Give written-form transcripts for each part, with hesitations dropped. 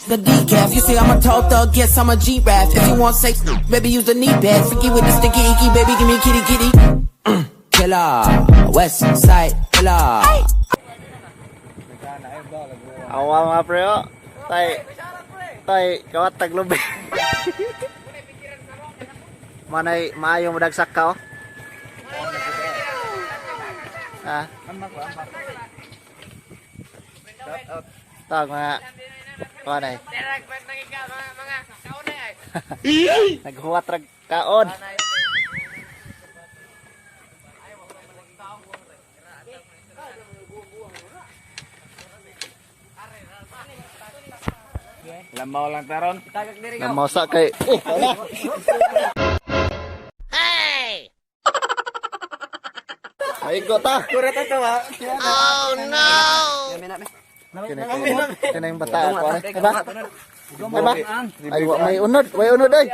The decaf. You say I'm a tall thug, yes, I'm a G-Rap. If you want sex, baby, use the knee pad. Freaky with the sticky icky, baby, give me kitty kitty. Killer, West Side Killer. Awa mga pre oh. Tay. Tay, kawat taglubi. Manay maayo mo dagsak ka oh. Ha? Tawag mga kuan ay. Naghuwat rag kaon. Lamaw lang taron. Namosa kay. Oh, wala. Hey! Ay, ta. Kurata to ha. Oh no! Kini yung bata ako. Ay ba? Ay ba? Ay, may unod, may unod ay.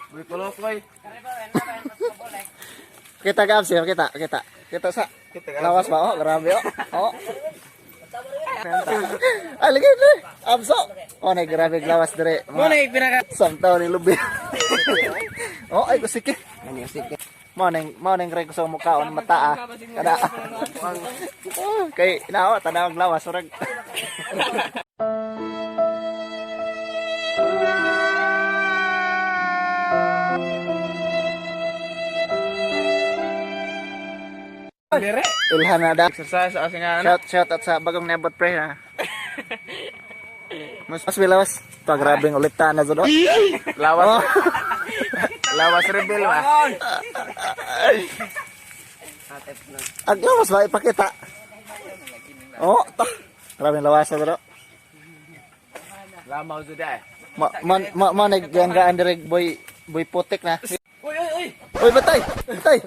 Uy, kulokoy. Kita ka absi, kita, kita. Kita sa lawas ba oh, grabe oh. Oh. Ay, lagi ni. Abso. Oh, nay grabe lawas dire. Mo na pinaka Samtaw ni lubi. Oh, ay kusiki. Mo nang reg sa mukhaon mata ah. Kada. Oh, kay nao tanawag lawas urag. Dire. Ilhan na da. Exercise sa asing ano. Shout shout out sa bagong niabot pre ha. Mas mas bilawas. Pa grabeng ulit ta na jud. Oh. Lawas. Lawas rebel ba? Ang lawas ba ipakita? Oh, ta. Grabeng lawas na jud. Lamaw jud eh. Ma man ma, ma naganggaan dire boy boy putik na. Uy, uy, uy. Uy, batay. Batay.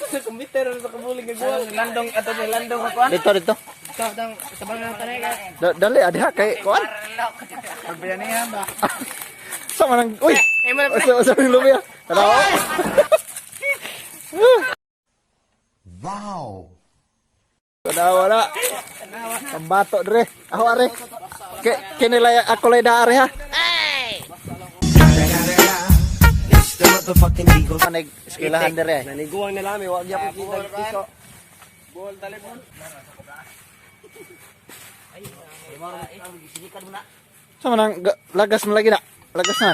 Sa computer sa kabuling gagawin. Landong ato may landong ka kuan. Dito dito. Dali adha kay kuan. Pagbayanihan ba? Sa manang uy. Eh, mo na Asa asa yung lubi ah. Tanaw. Wow. Tanaw wala. Pambato dire. Ako are. Ke kinilay ako lay da are ha. It's the motherfucking Eagle. Manay eskwelahan dire. Naniguang na lami, wag gyapon kita piso. Bol dali bol. Sa manang lagas mo lagi na. Lagas na.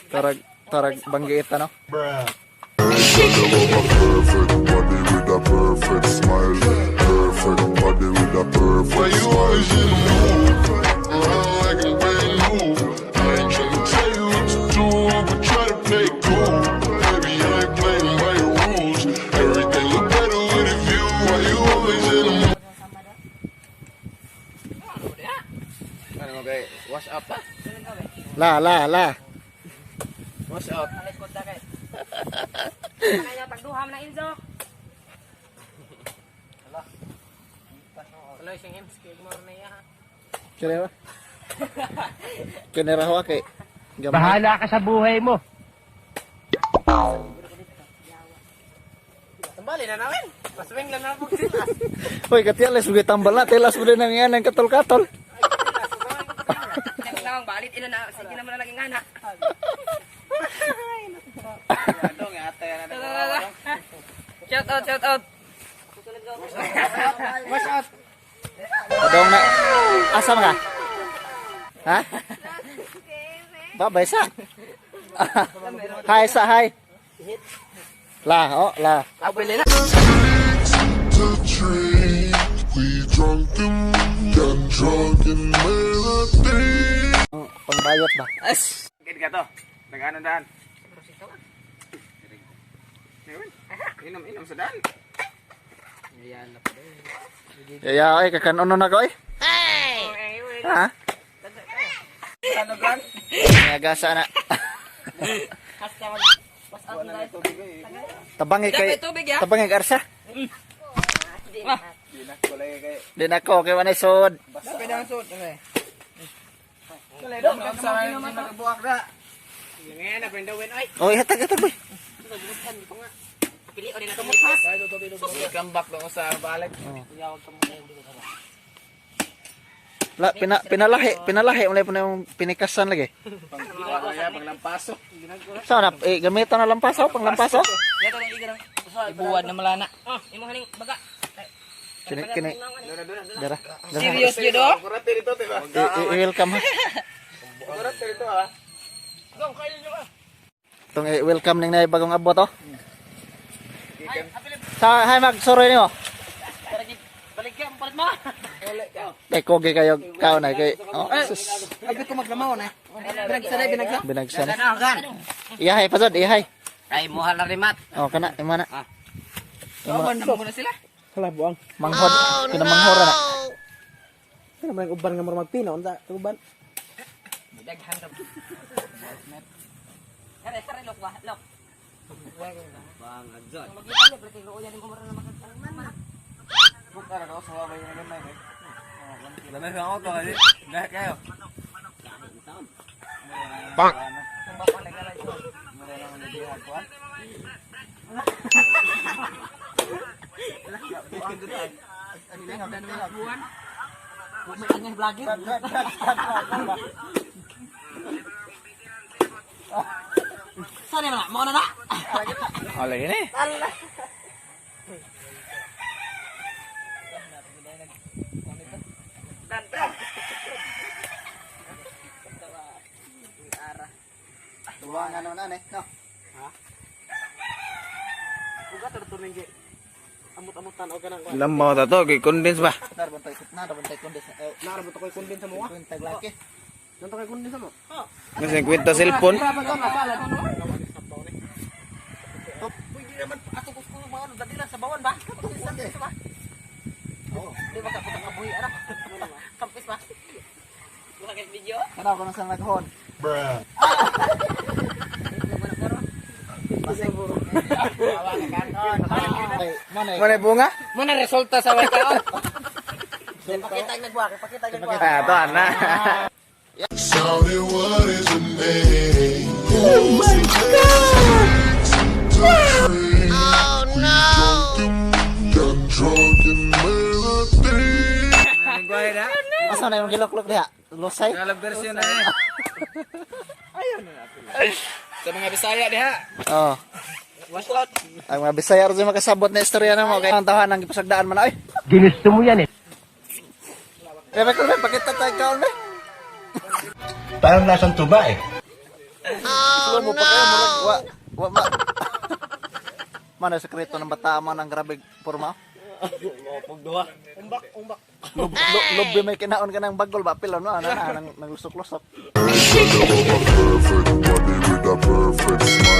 Tarag tarag banggiit ano. Perfect body with a perfect smile. Perfect body with a perfect Why you always in the mood? Run like I'm brand new. I ain't tryna tell you what to do, but try to play it cool. Baby, I ain't playing by your rules. Everything look better with a view. Why you always in the mood? Ano mo kay wash up ah? La la la. Wash up. Kaya tagduham na Inzo. Wala siyang MSK mo na iya. Kini ba? Kini ra ho kay gamay. Bahala ka sa buhay mo. Tambali na namin. Paswing lang na po. Hoy, katiales mo tambal na, tilas mo din ang yan ang katol-katol. Nang lang balit ina na sige naman na laging anak. Landong ate na. Shout out, shout out. Wash out. Padong na. Asa man ka? Ha? Babay sa. Hi sa hi. La, oh, la. To drink, we drunk and got drunk and melody. Pangbayot ba? Kid ka to. Nag-ano daan? Inom, inom sa daan. Yaya, ay kakanono na ko eh. Ha? Ano gan? Nagasa na. Tabangi kay Dapat tubig ya. Tabangi kay Arsa. Di na kulay kay. Di na ko kay wanay sod. Basta ang suot eh. Kulay do, sa may nagabuak na. Ngayon na prendo win ay. Oy, hatag hatag boy. Pili o din na Welcome back dong sa balik. La, pinalahi, pinalahi mo na yung pinikasan lagi. Pang panglampaso. Sa na eh, gamitan na lampaso, panglampaso. Ibuwad na malana. Oh, imo haning baga. Kini kini. Dara. Dara. Serious gyud oh. Kurate dito, diba? I-welcome ha. Kurate dito ha. Itong i-welcome ning na bagong abot oh. Sa hay magsuroy nimo. Baligya mo palit mo. Kay kogi kayo kaon ay kay oh, sus. Ay, ko maglamaw na. Binagsa na, binagsa. Binagsan. Iyahay pa jud, iyahay. Ay mo hala rimat. Oh kana imo na. Uban na muna sila. Hala buang. Manghod, pinamanghora na. Ano man ang uban nga mura magpino unsa uban? Daghan ra. Kare sare lok ba? Lok. Bang Lamay ko ako to. Dahil kayo. Saan na? Mo na na. Wala yun eh. Tuwang ano na eh, no. Amot-amotan og kanang Lamaw ta to, kay condense ba? Narbantay na, narbantay kundi sa eh, Narabot ko kundin sa mo. kwentag laki. Nanto kay kundin sa mo. Kasi kwenta cellphone. Pwede naman ato ko mga ano dali lang sa bawan ba? Ba? Di ba ka putang kabuhi ara? Kampis ba? Buka kay video. Kana ko na sa naghon. Bruh. Ay, manay. Mana bunga? Mo na resulta sa way kaon. Pakita ang nagbuha, pakita ang nagbuha. Ah, to ana. Tell me what is your name? Oh my God! Oh no! Got drunk and made a thing. Nagwahe na. Asa na yung giloklok diha? Lusay. Tagalog version na eh. Sa mga Bisaya diha. Oh. Ang mga Bisaya rin makasabot na istorya na mo. Kaya ang tahanan ang gipasagdaan man ay. Ginusto mo yan eh. Eh, bakit ba? Pakita tayo kaon ba? Parang lasang tuba eh. Oh, mo pa kayo, murag, wa, wa, ma. Mana sekreto ng bata man ang grabe porma. Umbak, umbak. Lub, lubbi may kinaon ka ng bagol ba pilo no ano na nang nang lusok-lusok. Perfect body with a perfect smile.